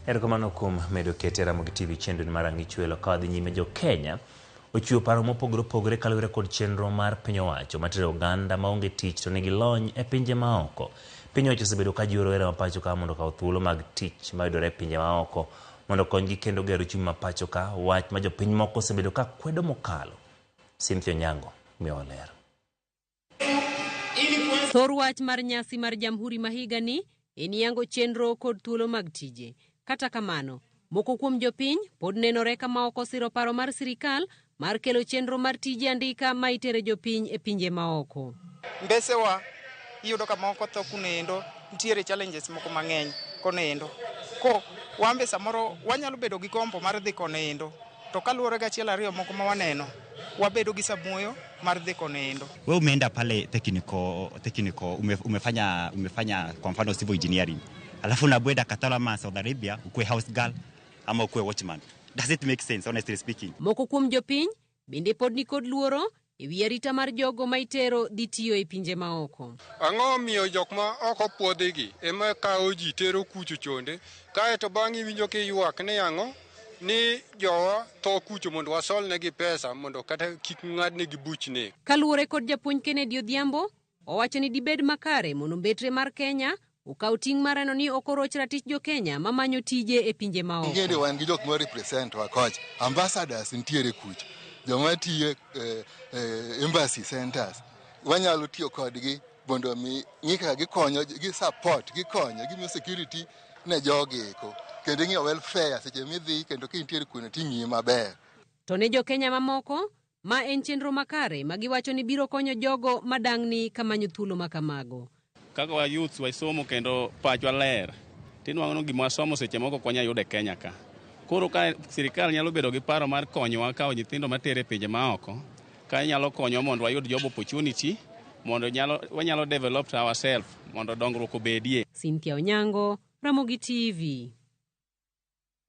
Erokamano kuom medo kete Ramogi TV chenro mar Ang'ichwelo ka wadhi nyime jo Kenya ochiwo paro mopogore opogore kaluwore kod chenro mar piny owacho matero oganda maonge tich to nigi lony e pinje maoko. Piny owacho osebedo ka jiwo rowere ma pacho ka mondo okaw thuolo mag tich mayudore e pinje maoko mondo okonygi kendo gero uchumi ma pacho ka, wach ma jopiny moko osebedo ka kwedo mokalo. Cynthia Onyango miyowa ler. Thor wach mar nyasi mar Jamhuri ma higani en yango chenro kod thuolo mag tije. Kata kamano, moko kuom jopiny pod nenore kama ok osiro paro mar sirikal mar kelo chenro mar tije andika ma itere jopiny e pinje maoko. Mbesewa iyudo ka moko tho kunendo, nitiere challenges moko mang'eny konendo. Ko wambe samoro wanyalo bedo gi gombo mar dhi konendo, to kaluwore gi achiel ariyo moko ma waneno, wabedo gi samuoyo mar dhi konendo. We umeenda pale technical umefanya kwa mfano civil engineering, alafu unakwenda Qatar ama Saudi Arabia ukuwe house girl ama ukuwe watchman. Does it make sense, honestly speaking? Moko kuom jopiny bende pod nikod luoro e wi arita mar jogo ma itero dhi tiyo e pinje maoko. Ang'o omiyo jok ma ok opuodhigi ema kawo ji tero kucho chonde, kaeto bang'e iwinjo kiywak ni ang'o ni jowa tho kucho mondo wasolnegi pesa mondo kata kik ng'adnegi buch nek. Kaluwore kod japuonj Kennedy Odhiambo, owacho ni dibed makare mondo mbetre mar Kenya okaw ting' mar neno ni ok oroch ratich jo Kenya mamanyo tije e pinje maoko. Ing'e ni wan gi jok ma represent wa kocha, ambassadors nitiere kucho, joma tiyo embassy centers, wanyalo tiyo kodgi mondo mi ng'i kaka gikonyo, gi support, gikonyo, gimiyo security ne jogi eko, kendo ing'iyo welfare seche midhi kendo ka intiere kuno ting'iyi maber. To ne jo Kenya mamoko, ma en chenro makare ma giwacho ni biro konyo jogo madang'ni kamanyo thuolo ma kamago. Kaka wa youths wasomo kendo pachwa ler, tinwang'o ni gima wasomo seche moko ok wanyal yudo e Kenya ka. Koro ka sirikal nyalo bedo gi paro mar konyowa kawo nyithindo matere e pinje maoko, ka nyalo konyowa mondo wayud job opportunity, mondo wanyalo develop ourselves mondo dongruok obedie. Cynthia Onyango, Ramogi TV.